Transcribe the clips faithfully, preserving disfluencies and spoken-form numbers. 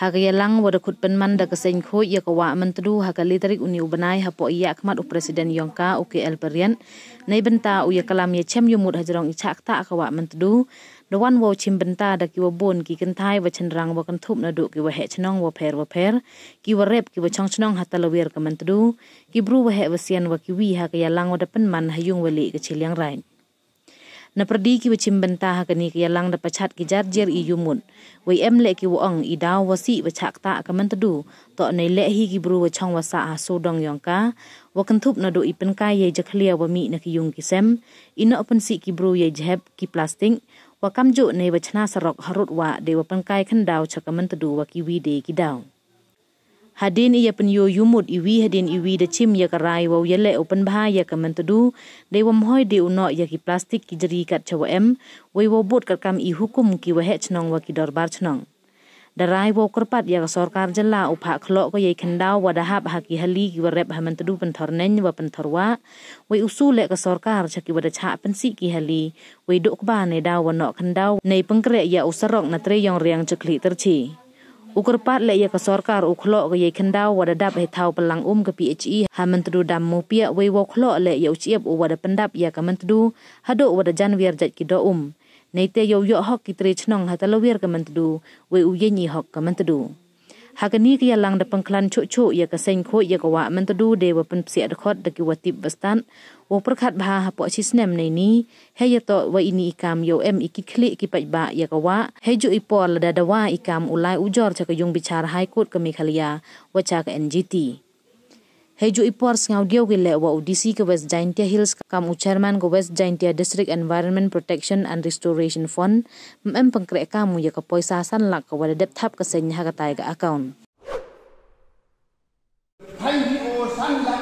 Ha ka yalang wa da khut pynman da ka seng khooid ya ka wah Myntdu ha ka le tarik uni u bnai hapoh i yahkhmat u President yong ka, u K L Pariat, neibynta u ya klam ya chem yumut hajrong i chah ktah ka wah Myntdu, da wan wow chimbynta da ki wa boon ki kynthai wa chynrang wa kynthup naduh ki waheh chnong wa pher wa pher, ki wa rep, ki wa chong chnong ha talawiar ka Myntdu, ki bru waheh wasian wa ki wi ha ka yalang wa da pynman ha yung wa lih ka Chilliangraij. Na pyrdi ki wa chimbynta ha kani ka yalang da pachat ki jar jer i yumut, wei em leh ki wa ong i daw wa sih wa chah ktah ka Myntdu, toh nei leh hi ki bru wa chong wa sah ha sawdong yong ka, wa kynthup naduh i pynkai yei jakhlia wa mih na ki yung ki sem, i noh pynsih ki bru yei jhep, ki plastik, wa kamjooh nei wa chna sarok harud wah de wa pynkai khyndaw cha ka Myntdu wa ki wi de ki daw. Hadien i ya pynyoo yumut i wi hadien i wi da chim ya ka rai wow ya leh u pynbha ya ka Myntdu, dei wa mhoi de u noh ya ki plastik ki jri kat cha wa em, wei wow bud kat kam i hukum ki waheh chnong wa ki dorbar chnong. Da rai wow kyrpad ya ka sorkar jylla u phah khloh ko yei khyndaw wa da hap ha ki hali ki wa rep ha Myntdu pynthor neng wa pynthor wah, wei u su leh ka sorkar cha ki wa da chah pynsih ki hali, wei duh kba nei daw wa noh khyndaw, nei pynkhreh ya u sarok na Tre Yongriang Chakhlih Tyrchi. U kyrpad leh ya ka sorkar u khloh ko yei khyndaw wa da dap hei thaw pynlang um ka P H E ha Myntdu Dam Mupiah, wei wow khloh leh ya u chiap u wa da pyndap ya ka Myntdu, haduh wa da jan wiar jait ki doh um. Neite yow yoh hok ki tre chnong ha talawiar ka Myntdu, wei u yeng i hok ka Myntdu. Ha kani ka yalang da pynkhlan chuh chuh ya ka seng khooid ya ka wah Myntdu de wa pynpsiah dkhot da ki wa tip wa stad, wow pyrkhat bha hapoh chi snem nei ni, hei ya toh wa ini i kam yow em i kit khlieh ki paidbah ya ka wah, hei juh i por lada dawa i kam u lai ujor cha ka yung bichar High Court ka Meghalaya, wa cha ka N G T. Hei juh i por sngewdiaw ki leh wa u D C ka West Jaintia Hills kam u chairman ka West Jaintia District Environment Protection and Restoration Fund, ym em pynkhreh kam u ya ka poisa san lak ka wa da dep thap ka seng ha ka tai ka account. Phai bi o san lak,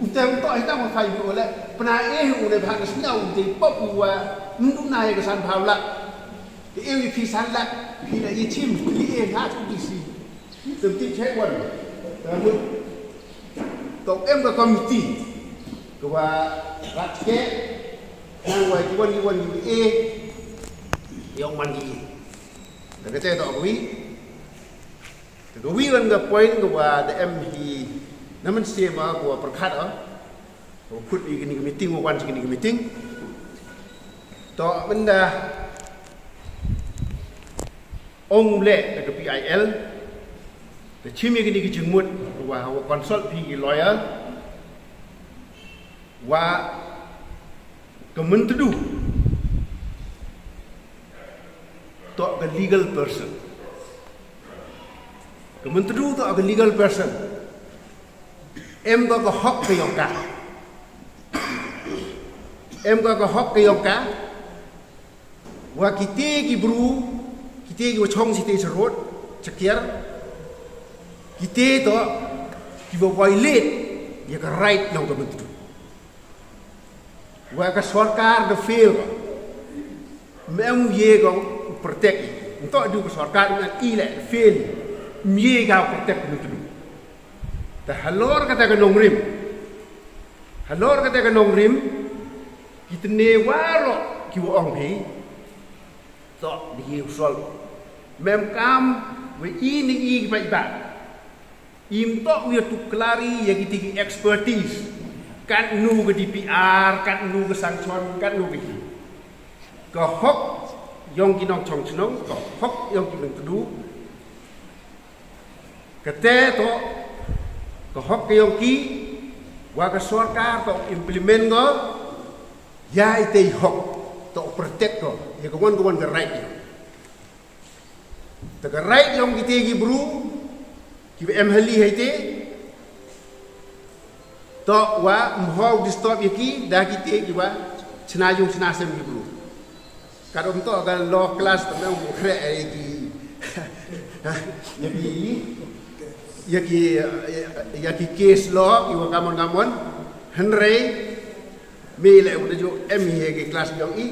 u te u toh hi ta mo phai bi o le, pna e u le bha ka sngewdiaw u te pop u wa, ndu na ya ka san phaw lak. Te e u phi san lak, phi na ye chim, phi e na tu D C. Te ti che wan. Te mut. Toh em ka committee. Ka wa rat ke, nang wa ki wan ki wan ki e, yong man ki. Te ka te toh ka wi. Te ka wi wan ka point ka wa da em hi na man se ma ka wa pyrkhat o. Ka wa khut i kini ka meeting, wa wan chi kini ka meeting. Toh mynda ong u leh da ka P I L, da chim ya kini ki jingmut, wa, wa consult phi ki lawyer, wa ka Myntdu toh ka legal person. Ka Myntdu toh ka legal person. Em ko ka hok ka yong ka. Em ko ka hok ka yong ka. Wa kite ki bru, kite ki wa chong chite charot, chakiar, kite toh ki wa violate ya ka right yong ka Myntdu. Wa ka sorkar da fail ko. Ym em ye ko protect. Nto du ka sorkar na i le fail. Ym ye ka protect Myntdu. Te halor kata ka nongrim. Halor kata ka nongrim. Kitne waroh ki wa ong phi. Toh di ki u solve. Ym em kam wa i ni i ki paidbah. Im toh u ya tuklari ya kiti ki expertise. Katnu ka D P R, katnu ka sanction, katnu ka hi. Ka hok yong ki nongchong chnong, ka hok yong ki Myntdu. Kate toh ka hok ka yong ki, wa ka sorkar toh implement ko, ya ite i hok, toh protect ko, ya ka wan ka wan ka right yong. Te ka right yong kite ki bru, ki wa em hali ha ite, toh wa ym hok disturb ya ki, da kite ki wa chna yung chna sem ki bru. Ka dom toh ka law class, te ym khreh ya ki, ya ki, ya ki, ya ki case law, ki wa kamon kamon, hynrei, Me le u da ju em hi ha ki class yong i.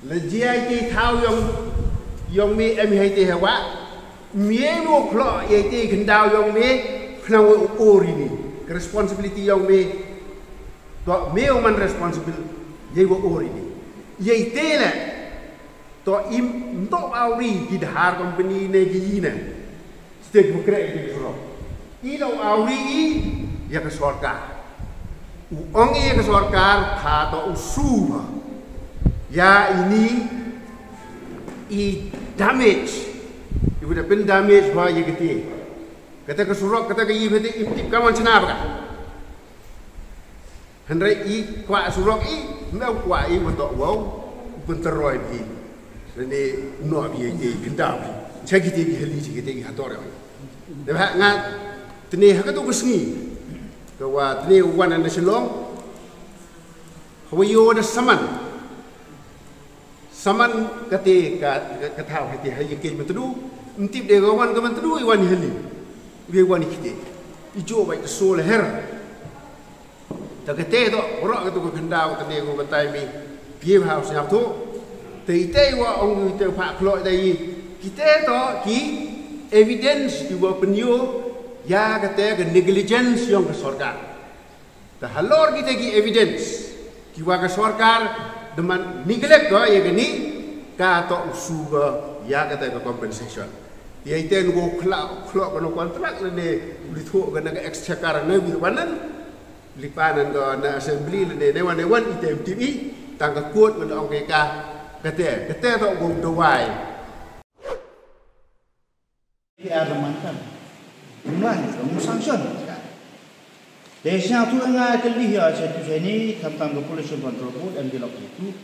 Le jia i te thaw yong, yong me em hi ha i te ha wa. Me mo khlo ya i te khyndaw yong me, khnang wa u or i ni. Ka responsibility yong me. To me u man responsible, ya i wa or i ni. Ya i te le. To im, nto wa u ri, ki Dhar company ne ki yi ne. Te ki wa kreh ki te ki surok. I da u awri i ya ka sorkar. U ong i ya ka sorkar, tha to u su ba ya ini i damage. I wa da pyn damage ba ya kite. Kata ka surok, kata ka i bete im tip ka man chna ba ka. Hynrei i kwah surok i, me u kwah i wa toh wow, u pyntaroi bi. Lane u noh bi i khyndaw bi. Cha kite ki hali, cha kite ki hator. Te ba nga, tene ha ka tu ka sngi. Ka wa tene u wan na Shillong. Hawa yoh da saman. Saman kate ka, ka, ka thaw kate ha ya kei Myntdu, ym tip de ka wan ka Myntdu, i wan i hali. Iwa wan i kite. I jooh bai ka so la her. Ta kate to, waroh katu ka khyndaw, kate ko batai mi. Ye bha u sñiaw tu. Te ite wa ong ite pha khloh ite i. Kite to ki evidence ki wa pynyoh ya kate ka negligence yong ka sorkar. Te halor kite ki evidence, ki wa ka sorkar da man neglect ko ya kani, ka to u su ko ya kate ka compensation. Ya ite nu ko khla, khloh ko no contract lane, li thoh ko na ka exchequer ne wi wanan, li panan ko na assembly lane, ne wan, ne wan ite M T V, tang ka court man ong ke ka, kate, kate to ko dawai. Ki ar da man kan. Ym lai, ym sanction ka. Te sñiaw tu nga ka li ya cha tu cha ni, khamtam ka Pollution Control Board, em ki lok tu.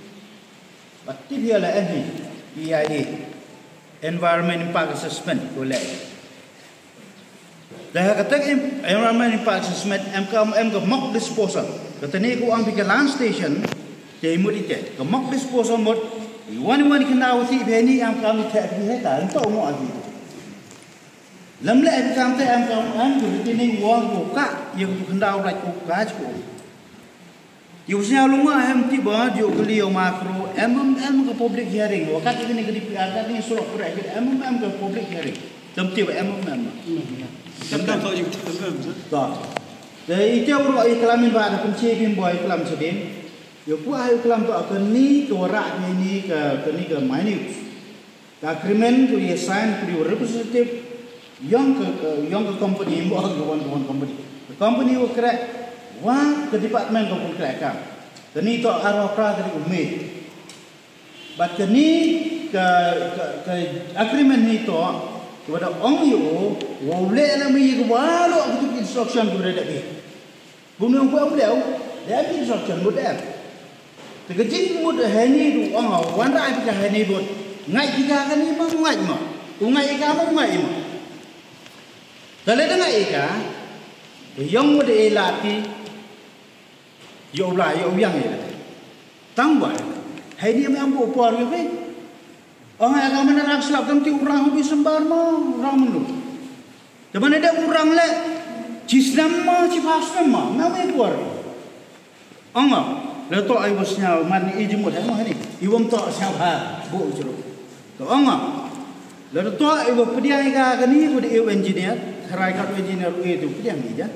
Ba tip ya la em hi, E I A, Environment Impact Assessment, ko le. Te ha kata ka em-, Environment Impact Assessment, em ka, em ka mock disposal. Kata ni ko am bi ka land station, te mut ite. Ka mock disposal mut, i wan i wan ki na u si, be ni am ka mi te, bi he ta, nto mo a bi. Lam le em kam te em kam em ku retaining wall ku ka, ya ku khyndaw lait ku ka ku. Yow sñiaw lu ma em ti ba, yow kali yow ma kro, em em em ka public hearing, wa kat ini ka D P R, kat ini surok pre, em em em ka public hearing. Tam ti ba em em em. Tam tam. To. Te ite u ro i klam in ba da pynche bin boi klam sedin. Yow ku ai klam to ka ni ka warak ni ka, ka ni ka minute. Ka agreement ku ya sign ku ya representative yong ka, ka, yong ka company, mo ka wan, ka wan company. Ka company wa kreh, wa ka department ka pun kreh ka. Kani to arwa pra kani u me. But kani ka, ka, ka agreement ni to, wa da ong yow, wa le la mi ka waroh ka tu instruction ku da bi. Bun yong ku em leo, da em instruction mut em. Te ka jingmut heini du ong, wan ra ai ka heini bun. Ngai ki ka kani ma ngai ma. U ngai ka ma ngai ma. Te le da ngai ka, yong mut e la ti, yow la, yow yang ya. Tang wa, heini em em bu por yow pe. Ong ai ka mana rang slap kam ti u rang u bi sembar ma, u rang mendu. Te mana da u rang le, chi snem ma, chi phaw snem ma, na me por. Ong a, le to ai wa sñiaw, man i jimut, ha, ma ni, i wam to sñiaw ha, bu jero. To ong a, le to ai wa pdiang i ka kani, wa de u engineer, kharai ka engineer, u e tu pdiang i ja.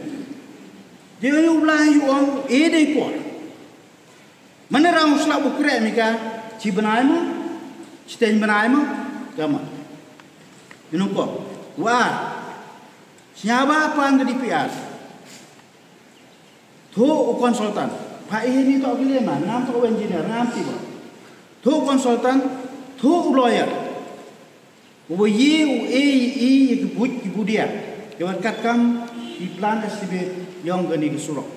De u lai u ong, e de por. Mana rang slap u kreh mi ka, chi bnai ma, chi teng bnai ma, ka ma. Inung ko, wa, sñiaw ba pan ka D P R. Thoh u consultant, pa i ni to ki le ma, ngam to u engineer, ngam ti ba. Thoh u consultant, thoh u lawyer. U wa ye u e i ya ki buit ki budia. Ki wa katkam i plan estimate yong kani ki surok.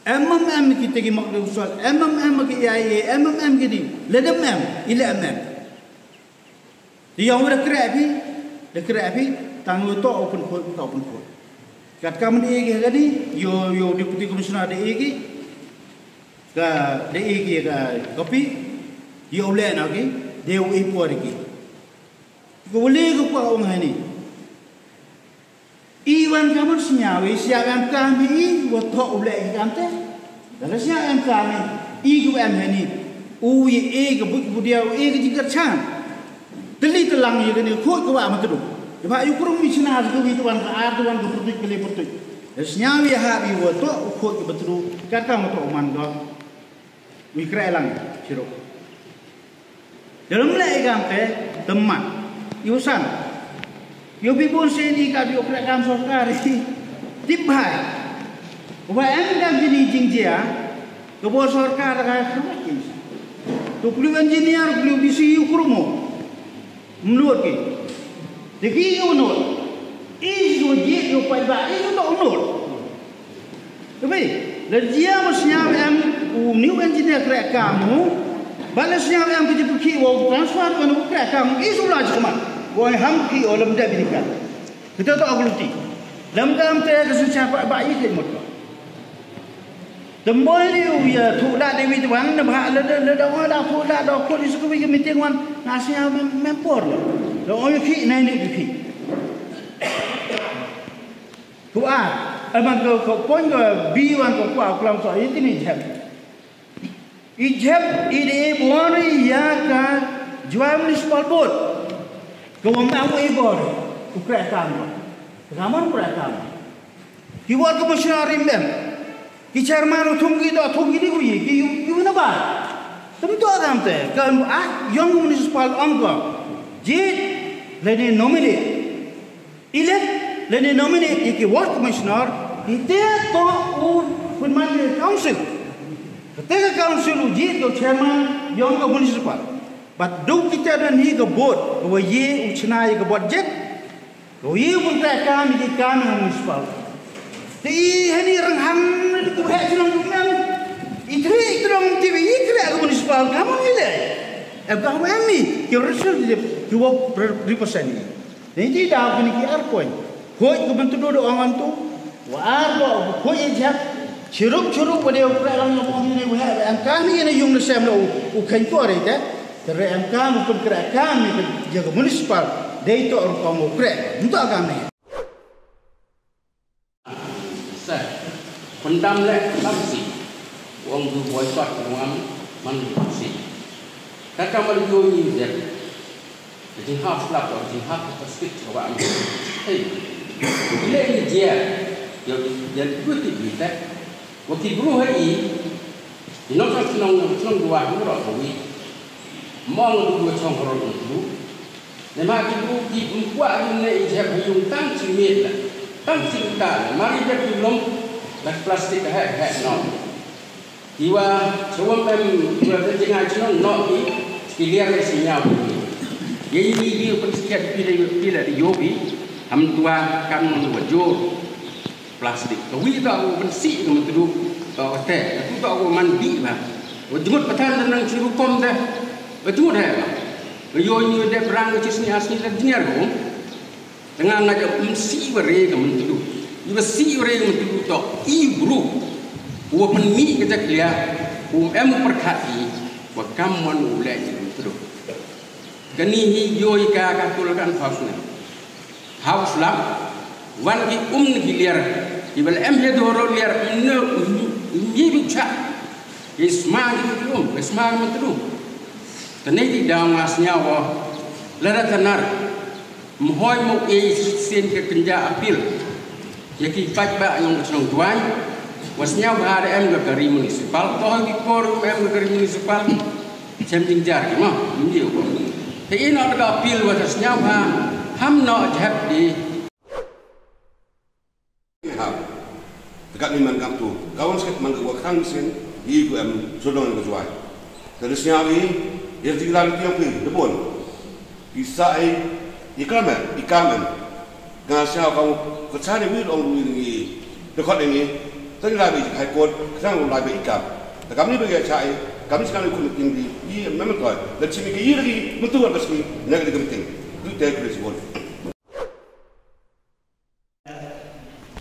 M M M ki te ki mak de usal, M M M ki I A, M M M ki di. Le dem em, i le em em. Di yong wa da kreh phi, da kreh phi, tang u to open court, to open court. Katkam de ki kani, yo, yo Deputy Commissioner de ki, ka de ki ka copy, yo le na ki, de u e por ki. Ko le ko pa ong hani. I wan ka man sñiaw, i sñiaw em kam i, wa to u le i kam te. Da la sñiaw em kam i, i ko em hani. U ye e ka buit budia, u e ka jingkyrchan. Teli telang ye kani khot ko wa ma tdu. Ba yu krum mi chna ko wi to wan ka ar to wan ko pyrtuit ka le pyrtuit. Da sñiaw ye ha bi wa to u khot ko pyrtuit. Katkam wa to u man ko. Wi kreh lang, chiruk. Dalam le i kam te, teman. Iwa san. Yow phi bun sien i ka yow kreh kam sorkar i. Tip bha. Wa em kam jini jingjia. Ka bor sorkar ka kham ki. To klu engineer, klu B C U krumo. Mnur ki. Te ki yow nur. I yow ji yow paidbah i yow nur. Te bi, la jia wa sñiaw em u new engineer kreh kam u, ba la sñiaw em ki jipki wa transfer wa nu kreh kam u, i su la jikma. Wa ham ki o lam da bini ka. Kita to agluti. Lam da am te ka sñiaw ba, ba i te mot ko. Temboi ni u ya thu la de wi wang na ba la da, la da wa da thu la da ko di su ko wi meeting wan na sñiaw mem, mem por lo. Lo o ki na ni ki. Tuar, aman ko, ko point ko B one ก็ kwa klam so, i tini jep. I jep, i de bor ya ka Jwai Municipal Board. Ko wam na i bor, u kreh kam ko. Ka man u kreh kam. Ki ward commissioner rim em. Ki chairman u thung ki do, thung ki di ku yi, ki yu, yu na ba. Tum to adam te, ka, ah, yong municipal ong ko. Jit, le ni nominate. Elect, le ni nominate ya ki ward commissioner, i te to u pynman ya council. Te ka council u jit ko chairman yong ka municipal. But du kita da ni ka board, ka wa ye u chna ya ka budget, ka wa ye u pynkreh kam ya ki kam ya municipal. Te i hani rang hang ni ku he chnong ku men. I tre i trong ti i kreh ka municipal, kam ni le. Em ka wa em ni, ki representative, ki wa represent ni. Ni ti daw kini ki ar point. Khoi ko Myntdu do ong antu. Wa ar ko khoi i jep. Chirup chirup wa dei u kreh lang ong ni wa em kam ni yung na sem lo u khen ko re te. Te re em kam u pynkreh kam ni ya ka municipal. Dei to ong u kreh. Nto kam ni. Sa, pyndam le, pyndam si. Wong du boycott, wong am, man si. Kata mal yo ni dep. Jing half slap, jing half plastic, wa am. Hey. Ile ni jia. Yo, yo, yo, ti bi te. Wa ki bru ha i. Ni nong sang chnong, nong chnong dua, hu ro ko wi. Mong du dua chong ro du. Ne ma ki bru ki bru kwa du ne i jep yung tang chi miet la. Tang chi ka la. Mari jep yung lom. Bas plastic he he no. Iwa chawam em, iwa te jinga chnong no ki. Ki liar le si nyaw. Ye ni di pun sikat pila, pila di yobi. Ham dua kan mon wa jor. Plastik. Ka wi to ko pynsi ka Myntdu. To te. Ka tu to ko man bi ba. Wa jngut pathan da nang chi rukom da. Wa jngut he ba. Wa yo ni de brang chi sni asni da jngar ko. Tanga nga ja um si wa re ka Myntdu. I wa si wa re ka Myntdu to. I bru. Wa pynmi ka jak lia. Um em u pyrkhat i. Wa kam mon u le i Myntdu. Kani hi yo i ka ka tul kan fasna. Hau slap, wan ki um ni ki liar, ki bal em he doro liar, um ne, um, um, yi bi cha. Ki sma ki um, ki sma ki Myntdu. Tane di daw nga sñiaw wa, lada tanar, mhoi mo e sien ka kynja appeal. Ya ki paidbah yong ka chnong Jwai, wa sñiaw bha da em ka gari municipal, toh ki por em ka gari municipal, chem jingjar ki mo, mynji u ko. Te i no da ka appeal wa da sñiaw bha, ham no jhep di. Ha. Dekat ni man kam tu, kawan sket man ka wa khang sien, i ku em sodong ka Jwai. Te da sñiaw i, ya jingran ki yong ki, da bon. I sa i, i kam em, i kam em. Nga sñiaw ka u, ka cha ni wi long wi ni, te khot ni, te ni la bi High Court, ka cha u la bi i kam. Te kam ni bi ka cha i, kam ni cha ni ku ni ting di, i mem ko, da chi ni ki i lagi, mutu wa bas ni, na ka di ka meeting. Du te ku ni si bon.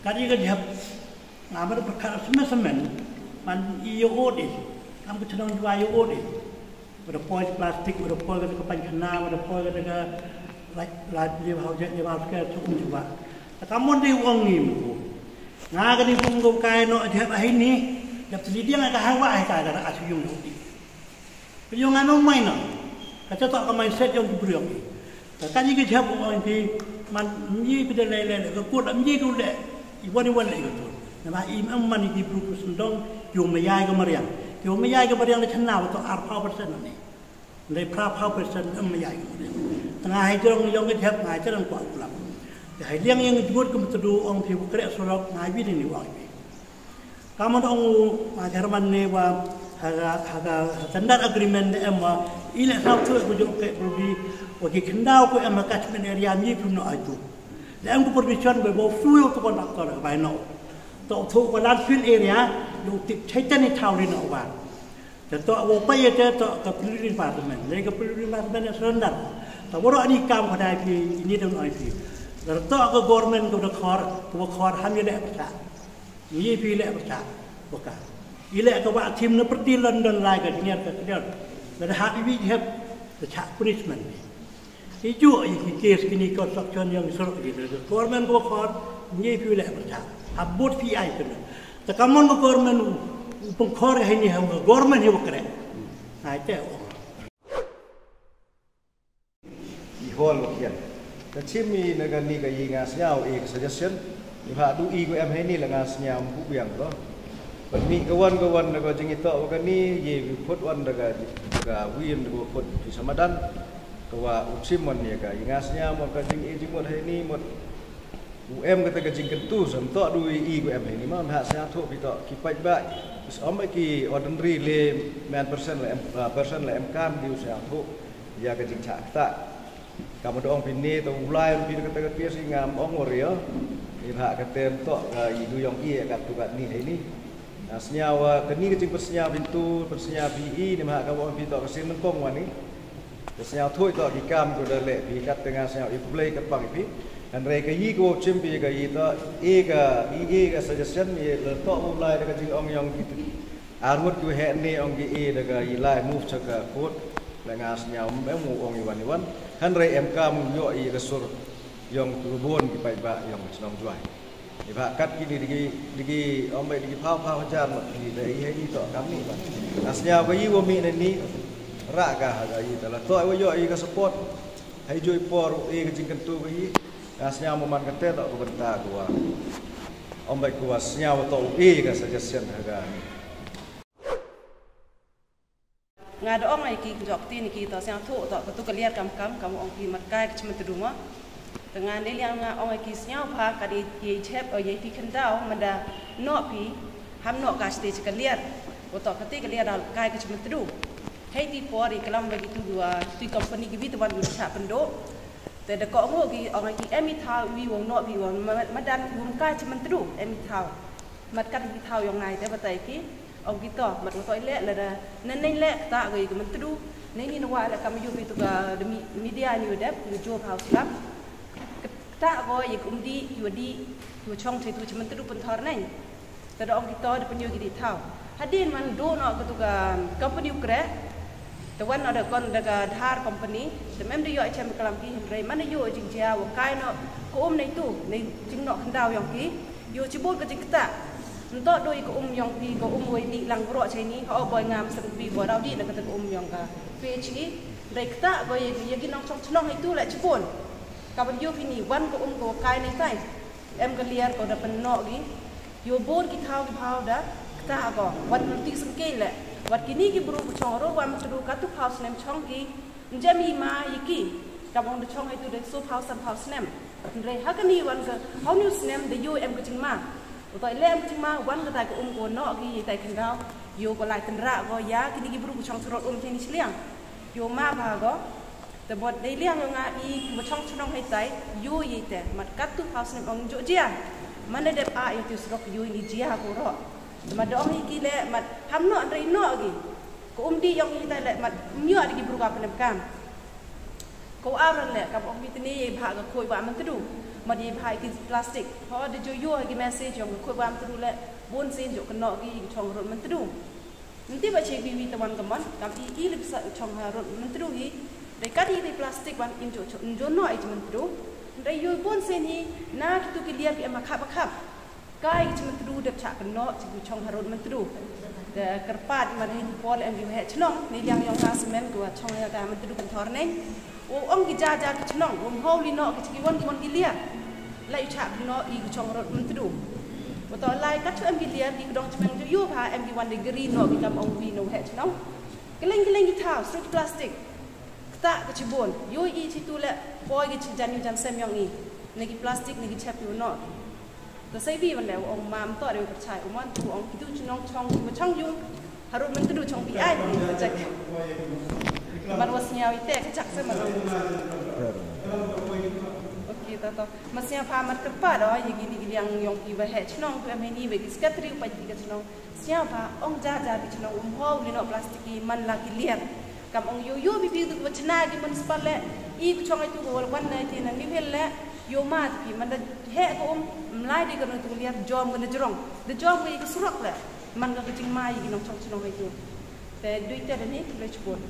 Kani ka jhep, nga mada pyrkhat semen semen, man i yo odi, kam ka chnong Jwai yo odi. Wada poi plastik, wada poi ka ka pañ khana, wada poi ka ka lait, lait, ni bau jet, ni bau sker, chukum Jwai. Ta ka mon di wong ni mu. Nga kani bung ko kai no jhep ahi ni, jhep selidiang ka hawa ai ka ka asu yung odi. Ka yung ano mai no. Ka cha to ka mindset yong ki bru yong ki. Ka ka ni ki jhep ko ki man ni ki de le le le, ka kut am ni ko le. I wan i wan le ko to. Na ba i am man ki bru ko sendong, yung mayai ka mariang. Yung mayai ka mariang le chana to ar phaw percent ni. Le phra phaw percent am mayai ka mariang. Tanga hai jong yong ki jhep ngai cha dang kwa ulam. Ka hai liang yang jubut ka Myntdu ong phi wa kreh surok ngai wi ni wa wi. Ka mon ong u, ah, German ne wa ha ka, ha ka, ha standard agreement ne em wa i le saw tu ku jok ke probi wa ki khyndaw ku em ha catchment area ni phi no ai tu. Le em ku permission wa wa fu yo tu kon aktor ka bai no. To tu ko landfill area, lu tip chaitan ni thaw ri no wa. Te to wa pa ye te to ka Pollution Department, le ka Pollution Department ne surrender. Ta wa ro ni kam ko dai phi, ni dang ai phi. Te to ka government ko da khor, ko khor ham ye le pyrchah. Ni phi le pyrchah. Wa ka. I le ka wa thim na pyrti London lai ka jingir ka kdar. Da ha bi hep, da cha punishment. I ju i ki case kini construction yang surok ki, government ko khor, ni phi le pyrchah. Ha bot phi ai kena. Ta ka mon ko government u, u pynkhor ha ni ha government hi wa kreh. Ngai te o. I hol wa kian. Ta chim i na ka ni ka i nga sñiaw i ka suggestion. Ni ha du i ko em ha ni la nga sñiaw bu biang ko. Pat ni ka wan ka wan na ka jing i to wa ka ni ye wi put wan da ka, ka wi na ka put pi samadan. Ka wa u chim mon ya ka, i nga sñiaw mon ka jing i jing mon ha ni mon. U em ka te ka jingkyntu sam to du i i u em ha ni mon ha sñiaw tho phi to ki paid ba. Is om ba ki ordinary le man person le em, ah, person le em kam di u sñiaw tho ya ka jingchah kata. Ka mo dong phi ni to u lai phi ka te ka pia si ngam ong o rio. I ha ka tem to ka i du yong i ka tu ka ni ha ni. Na sñiaw, ah, ka ni ka jingpynsñiaw bintu, pynsñiaw phi i, ni ma ka wa phi to ka sien nyngkong wa ni. Ka sñiaw thui to ki kam ko da le phi kat te nga sñiaw i Blei ka pang phi. Hynrei ka i ko chim phi ka i to, e ka, i, e ka suggestion, i le to u lai da ka jingong yong ki. Arngut ki he ni ong ki e da ka i lai move cha ka court, le nga sñiaw em u ong i wan i wan. Hynrei em kam yo i ka sur yong tu bon ki paid ba yong chnong Jwai. Ni ba kat ki ni digi, digi, om bai digi phaw, phaw hajar mut ki da i ha i to kam ni ba. Nga sñiaw ka i wa mi na ni, ra ka ha ka i ta la to wa yo i ka support. Hai jui por u i ka jingkyntu ka i. Nga sñiaw mo man ka te to ka bynta ko wa. Om bai ko wa sñiaw to u i ka suggestion ha ka ni. Nga da ong ai ki jok ti ni ki to sñiaw tho to, ka tu ka liar kam kam, kam ong ki mat kai ka chimantdu mo. Te nga ne liang nga ong ai ki sñiaw pha ka di ye chep, o ye ti khyndau, manda no phi, ham no ka sti ka liar. Ko to ka ti ka liar da kai ka chimantdu. Hei ti por i klam ba ki tu dua, tu company ki bi tu ban du cha pendo. Te da ko ngo ki ong ai ki em i thaw wi wong no wi wong ma-, madan wong kai chimantdu, em i thaw. Mat kat i thaw yong ngai te batai ki. Ong ki to, mat wa to i le, lada, na neng le, kata ko i ka Myntdu, neng ni na wa le kam yu pi tu ka, the me-, media ni wa dep, yu jo phaw slap. Kata ko i ka um di, yu di, yu chong che tu che Myntdu pynthor neng. Te da ong ki to, da pynyo ki di thaw. Hadien man do no ka tu ka, company u kreh, te wan no da kon da ka Dhar company, te mem da yo i chem klam ki, hynrei man yo jingjia, wa kai no, ka um nei tu, nei jing no khyndau yong ki, Yo chibun ka jingkata. Nto doi ka um yong phi ka um wei di lang bro chai ni, ha o boi ngam sem phi boi rau di na kata ka um yong ka. Phi chi, dai kata ko ye, ye ki nongchong chnong itu le chibun. Ka ban yo phi ni wan ka um ko kai ni tai. Em ka liar ko da pynno gi. Yo bun ki thaw ki phaw da kata ko. Wat nulti sengkei le. Wat kini ki bru ka chong ror wan ka du ka tu phaw snem chong ki. Njem i ma i ki, ka bong da chong hai tu da so phaw san phaw snem. Hynrei ha kani wan ka, hau ni u snem da yo em ka jingma. U toi le em ka jingma, wan ka tai ka um ko no ki i tai khyndau. Yo ko lai tynra ko ya, kini ki bru ko chong surok um chini chiliang. Yo ma ba ko, te bot dei liang yo nga i, ma chong chnong hai tai, yo i te, mat kat tu phaw snem ong jo jia. Mana dep a i tu surok yo ni jia ko ro. Mat da ong i ki le, mat ham no, hynrei no ki. Ko um di yong i tai le, mat nyo di ki bru ka pnem kam. Ko aran le, ka bok mi tini ye bha ka khoi ba Myntdu. Mat ye bha ki plastic. Ho de jo yo ki message yong ka khoi ba Myntdu le, bun sin jo ka no ki chong rot Myntdu. Nti ba che bi wi tawan ka man, kam i i le bisa chong ha rot Myntdu hi. Dei ka di plastic wan in jo, jo no i Myntdu. Dei yo bun sin hi, na ki tu ki liar ki em ha khap ha khap. Kai ki chi Myntdu dep chah kynnoh, chi ki chong ha rot Myntdu. Te kyrpad man hi pol em ki waheh chnong, ni liang yong ka semen ki wa chong ha ka Myntdu Kynthor neng. Wa ong ki ja ja ki chnong, wa mhaw li noh ki chi ki wan ki wan ki liar. Lai u chah kynnoh i ki chong rot Myntdu. Wa to lai kat chu em ki liar, ki kdong chmeng chu yu bha, em ki wan de gari noh ki kam ong wi na waheh chnong. Ki leng ki leng ki thaw, srut plastic. Kta ki chi bun, yu i chi tu le, poi ki chi jan yu jan sem yong i. Na ki plastic na ki chep ki wa noh ki. To sa i wi wan le wa ong mam to de wa pyrchai u man tu ong kitu chnong chong wa chong yung. Harut man tu chong pi ai ki ka chak. Man wa sñiaw i te ka chak sa man ong. Okay, to to. Ma sñiaw pha mat kyrpad o ya ki ni ki liang yong ki wa heh chnong ki wa em heini wa ki secretary u pait ki ka chnong. Sñiaw pha ong ja ja ki chnong um ho u li noh plastic ki man la ki liar. Kam ong yow yow pi pi tu wa chna ki municipal le. I ku chong ai tu wa wan na ti na ni hel le. Yow ma ti pi man da heh ko um mlai di ka na tu liar jom ka na jrong. Da jom ka i ka surok le. Man ka ka jingma i ki nongchong chnong ai tu. Te dui te da ni le chpon.